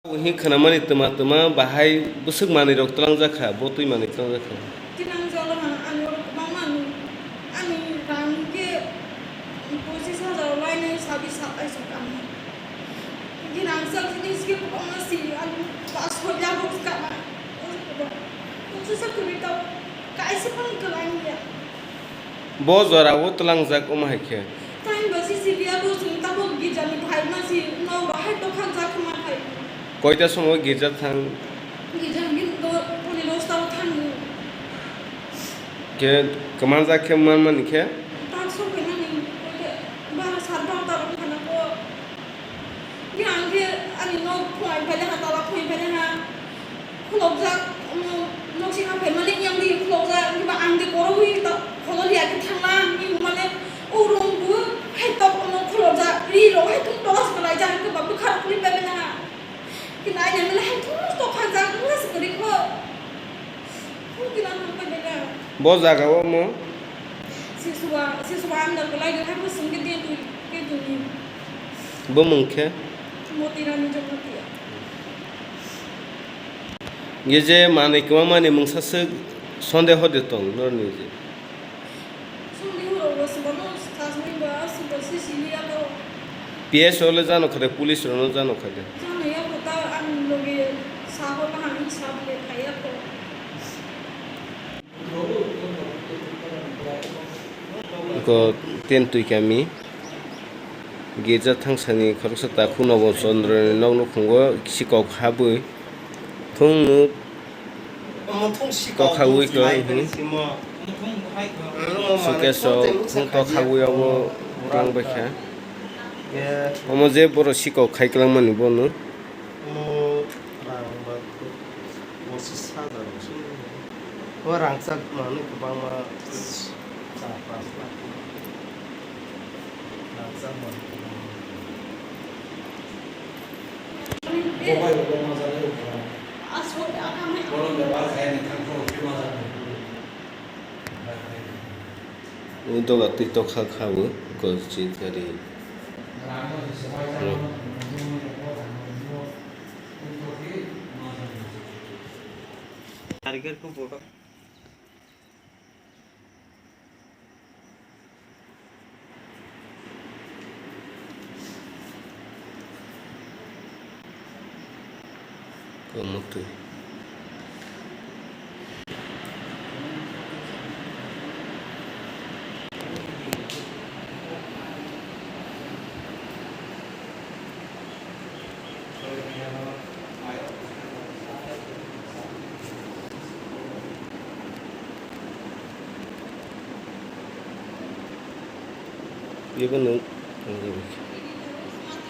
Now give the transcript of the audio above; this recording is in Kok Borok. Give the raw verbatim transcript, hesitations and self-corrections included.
Hwnwi khwnamani twma twma bahai bwswk manwirok twlangjak kha, bo twi manwi twlangjak kha. Twlangjak ang, ani oro kwbangma ani, ani rang khe pochis hajar lainai sabi satai sok ang. Hwnkhe rang sak jinis khe kwbangma si, ani pas soi lakh rok kama. Oro kwbang. Kusisa kwrwi tao kaisa phano kwlangya. Bo jorao twlangjak omo hai khe. Tei bo C C B abo chwng tabuk girjani phaima si, nogo hai tokha jak ma phai. Koita songo girja thang? Girja ni do poni dosta o thango. Khe kwmanjak khe manmani khe? Tak sok khe nani, ba sat barota rok thana ko. Khe ang khe ani nok phunai phai ha, tala phunai phai ha. Khulokjak, omo, nok sing ha phaimani yang di khulokjak, hwnba ang di borok wi ta, kholo liya khe thangla, ang di mane, o room bo, hai tok, omo, khulokjak, ri rok, hai tok, tola se kwlai jak, hwnba bwkha rok kwlwi pai mani ha. Khe nai nai mani hai tok, tok kha jak, wngkha se kwrwi kho. Thung khe nang nang pai bai la. Bo jaga o omo? Sisuwa, sisuwa ang da kwlai khe, hai bo swng khe dia twi, khe twi ni. Bo mung khe? Motirani Jamatia. Ye je manwi kwmamani mungsa swk sondeho de tong norni je. Sondeho rok bo swbano sajmani ba aswk bo se sili ya ko. P S o le jano khade, police rokno jano khade. Jano ya ko ta ang loge saho bahani sable khaya ko. Iko Tentwi kami girja thangsani khoroksa takhuk Nobo Chandra ni nok nukhungo sikok habwi thungno tokhawi tong hi. Sukesh rok thung tokhawi obo tongbaikha. Omo je borok sikok khai kwlangmani bono. Omo rang ba pochis hajar se. O rangchak manwi kwbangma, char panch lakh. Rangchak manwi kwbangma. Bo bai bo ma jale ukha. Bono bepar khai ni thang thang khe ma jale. O doga twi tokha kha bo, ko chin kari. Kwmwtwi. Ibo nwng.